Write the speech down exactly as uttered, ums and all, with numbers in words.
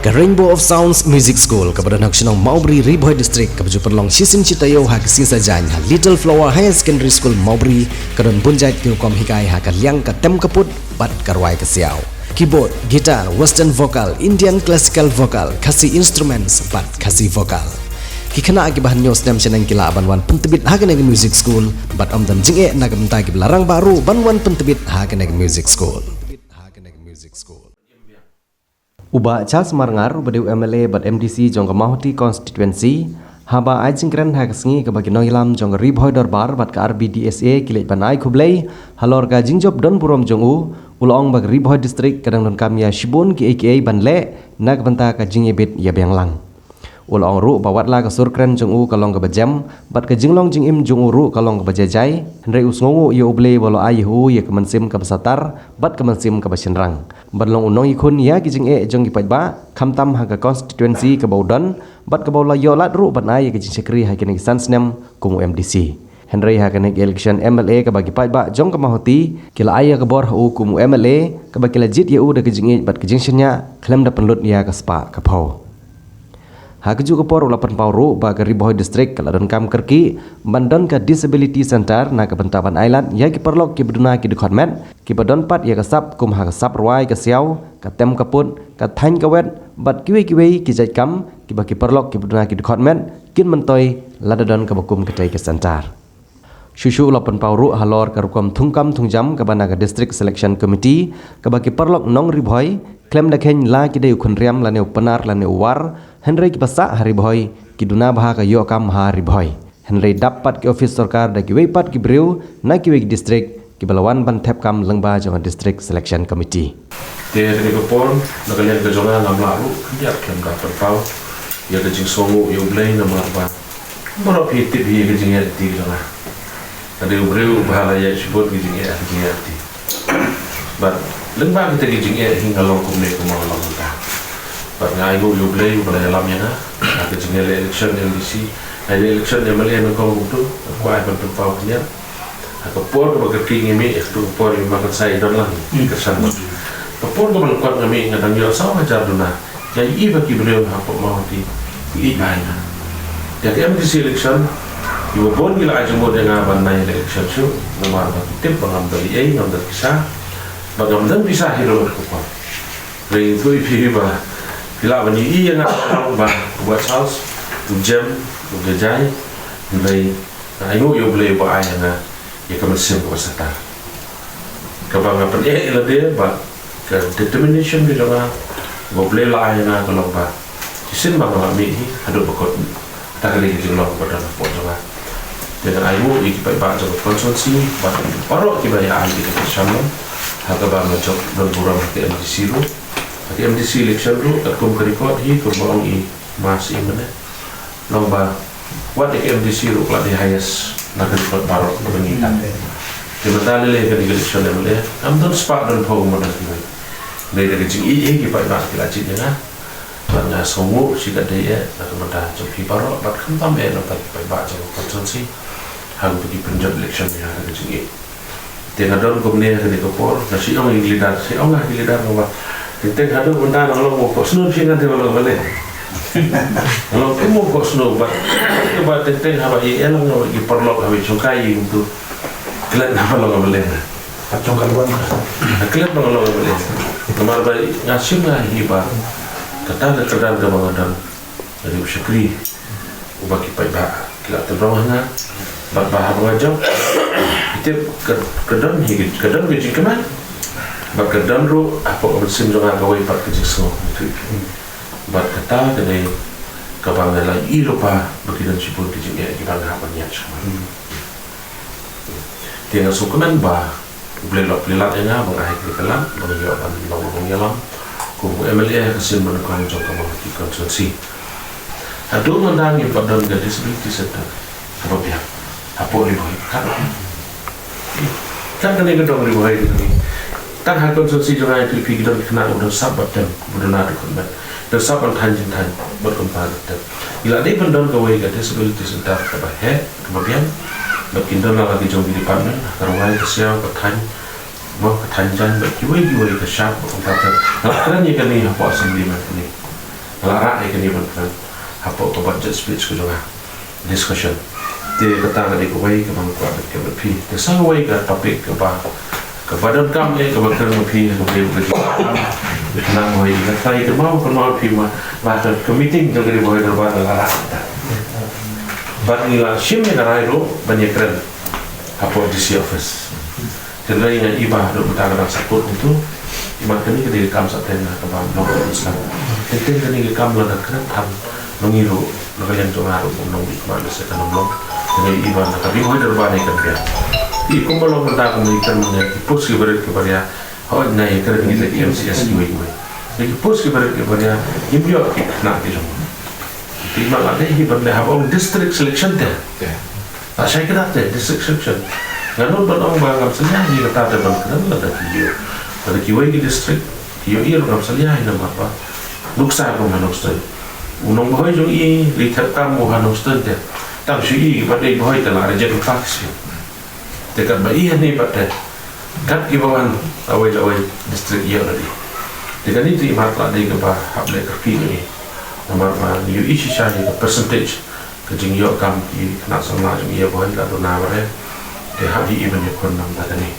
Ka Rainbow of Sounds Music School, kaba don ha ka shnong Mawbri, Ri Bhoi District, kaba ju pynlong shisien shi taïew ha ka sngi Saitjaiñ ha Little Flower Higher Secondary School, Mawbri, ka don bun jait ki rukom hikai ha ka liang ka tem ka pud bad ka rwai ka siaw. Keyboard, guitar, western vocal, Indian classical vocal, Khasi instruments bad Khasi vocal. Ki khynnah kiba hynñiew snem shaneng ki lah ban wan pyntbit ha kane ka music school, bad ym don jingeh na ka bynta kiba la rangbah ruh ban wan pyntbit ha kane ka music school. U Bah Charles Marngar, uba dei u M L A bad M D C jong ka Mawhati Constituency, haba ai jingkren ha ka sngi kaba ki nongïalam jong ka Ri Bhoi Dorbar bad ka R B D S A ki leit ban ai khublei halor ka jingjop don burom jong u, u la ong ba ka Ri Bhoi District ka dang donkam ïa shibun kiei kiei ban leh na ka bynta ka jingïabit ïabiang lang. U la ong ruh ba wat la ka sur kren jong u ka long kaba jem, bad ka jinglong jingim jong u ruh ka long kaba jaijai, hynrei u sngewnguh ïa U Blei ba u la ai ïa u ïa ka mynsiem kaba satar bad ka mynsiem kaba shynrang, ban long u nongïakhun ïa ki jingeh jong ki paidbah, khamtam ha ka constituency kaba u don, bad kaba u la ïoh lad ruh ban ai ïa ka jingshakri ha kine ki san snem kum u M D C. Hynrei ha kane ka election M L A kaba ki paidbah jong ka Mawhati ki la ai ïa ka bor ha u kum u M L A, kaba ki la jied ïa u da ka jingïeit bad ka jingshaniah, khlem da pynlut ïa ka spah ka phew. Ha kajuh ka por u la pynpaw ruh ba ka Ri Bhoi District ka la donkam kyrkieh ban don ka Disability Center na ka bynta ban ailad ïa ki paralok kiba duna ki dkhot met, kiba don pat ïa ka sap kum ha ka sap rwai ka siaw, ka tem ka pud, ka thaiñ ka wet, bad kiwei kiwei ki jait kam kiba ki paralok kiba duna ki dkhot met kin myntoi lada don kaba kum katei ka center. Shuh shuh u la pynpaw ruh halor ka rukom thungkam thungjam kaba na ka District Selection Committee, kaba ki paralok nong Ri Bhoi, khlem da kheiñ la ki dei u khynriam lane u Pnar lane u War, hynrei kiba sah ha Ri Bhoi, ki duna bha ka ïoh kam ha Ri Bhoi. Hynrei dap pat ki office sorkar da kiwei pat ki briew na kiwei ki district, kiba la wan ban thep kam lyngba jong ka District Selection Committee. Te ha kane ka por, na ka liang ka jong nga ngam lah ruh khyndiat khlem da pynpaw ïa ka jingsngewnguh ïa U Blei namar ba baroh phi tip hi ka jingïaid lynti ka jong nga. Ka dei u briew uba la ïaid shibun ka jingïaid, ka jingïaid lynti. Bad lyngba kita ki jingeh hi nga long kumne kumba nga long mynta. Bad nga ainguh ïa U Blei uba la ïalam ïa nga ha ka jingïaleh election M D C, ha ka election M L A nyngkong kumtu, nga kwah ban pynpaw khyndiat. Ha ka por kaba kyrkieh ngi mih, ha ka por i ma kan sa i don lang, hmm, ka san. Ka por kaba lyngkot nga mih nga dang ïoh saw hajar duna. Nga ïohi ba ki briew hapoh Mawhati ki ïeit bha ïa nga. Ïa ka M D C election, kiba bun ki la ai jingmut ïa nga ban nai election shuh, namar ba ki tip ba ngam don ei, ngam don pisa, ba ngam don pisa hi ruh ka por. Hynrei to ïohi phi ba phi lah ban ïohi ïa nga ba u Bah Charles u jem, u jaijai, hynrei nga ainguh ïa U Blei uba ai ïa nga ïa ka mynsiem kaba satar. Kaba nga pyneh ïa lade bad ka determination ka jong nga, ba U Blei u la ai ïa nga ka long ba shisien ba nga la mih hi haduh ba kut. Kata ka dei ka jinglong kaba don hapoh jong nga. Te nga ainguh ïa ki paidbah jong ka constituency bad baroh kiba ïa ai ïa ka jingshaniah ha kaba nga jop don burom ha ka M D C ruh. Ha ka M D C election ruh katkum ka record hi kumba ong i ma shu mynne. Long ba wat ïa ka M D C ruh ka la dei highest na ka record baroh kaba ngi tang. Te mynta lei lei kane ka election M L A ngam don spah don phew kumba don kiwei. Dei da ka jingïeit hi ki paidbah ki la jied ïa nga. Bad nga sngewnguh shikatdei eh na ka bynta jong phi baroh bad khamtam eh na ka bynta ki paidbah jong ka constituency ha kaba ki pynjot election ïa nga ha ka jingïeit. Te nga don kumne ha kane ka por, nga shu ong ïa ki leader, shu ong ïa ki leader nga ba teng teng haduh mynta nga long u koksnu phi ngan te ba long balei. Nga long kum u koksnu bad, bad teng teng haba ïa ïa lang nga ba ki paralok haba ïa shongkai ïa kumtu. Klet nga ba long balei. Ka jong ka luan. Klet ba nga long balei. Namar ba nga shim nga hi ba kata ka kyrdan kaba nga don. Nga dei u shakri uba ki paidbah ki la tynrong ha nga. Bad ba haba nga jop, ki tip ka, ka don hi, ka don ka jingkmen. Bad ka don ruh hapoh ka mynsiem jong nga kawei pat ka jingsngew. Bad kata ka dei kaba nga la ïohi lypa ba ki don shibun ki jingeh kiba nga hap ban ïaid sha. Te nga sngewkmen ba U Blei u la plie lad ïa nga ba nga ai kane ka lad ba nga ïoh ban long u nongïalam kum u M L A ha ka sien ba nyngkong jong ka Mawhati constituency. Haduh mynta ngim pat don ka disability center kaba biang hapoh Ri Bhoi. Kat, kat kane ka dong Ri Bhoi kane. Tang ha constituency jong nga ïa phi ki don ki khynnah ba don sap bad tem, ba don na dkhot met. Don sap ban thaiñ jingthaiñ bad kumta don tem. Ngi la dei ban don kawei ka disability center kaba heh, kaba biang. Bad kin don la ki jong ki department, ka rwai, ka siaw, ka thaiñ, mo, ka thaiñ jaiñ bad kiwei kiwei, ka shap bad kumta ter. Nga la kren ïa kane hapoh assembly mynta kane. la rah ïa kane ban kren hapoh ka budget speech ka jong nga, discussion. Te kata ka dei kawei kaba nga kwah ban kren bad phi. Te sa kawei ka topic kaba, kaba donkam eh kaba kren bad phi, kaba dei kaba dei kaba kren bad phi. Nga trai kynmaw, kynmaw phi ma, ba ka, ka meeting jong ka Ri Bhoi Dorbar la rah. Bad ngi la shim ïa ka rai ruh ban ïa kren hapoh D C office. Hynrei nga i ba haduh mynta ka dang sahkut kumtu. Imat kane ka dei ka kam sahteng kaba long ka Islam. Teng teng kane ka kam lada kren than, long i ruh, na ka liang jong nga ruh, long i kama da se ka long long. Hynrei i ba na ka Ri Bhoi Dorbar ne kan biang. I kumba long mynta ka mei kan mynta ki post ki barit ki baria. Hoi na i kren ki da ki M C S ki wei ki wei. Na ki post ki barit ki baria, im ïoh ki khynnah ki jong. Te imat la dei hi ban leh haba ong district selection te. Te. Ta shai kynat te, district selection. Nga nud ban ong ba ngam salia hi kata te ban kren lada ki ïoh. Lada kiwei ki district, ki ïoh ïa ngam salia hi namar ba. Nuksa kum ha Nongstoiñ. U nongbhoi jong i, li thep kam u ha Nongstoiñ te. Tang shu i, ba dei bhoi te la reject u tak shu. Te katba i hangne pat te. Kat kiba wan, awei la awei, district ïoh la dei. Te kane te imat la dei kaba hap leh kyrkieh ïa i. Namar ba, ïoh i shisha ïa ka percentage. Ka jingïoh kam ki khynnah samla jong i ïa bhoi la duna bare. Te hap hi i ban ïakhun namar kane.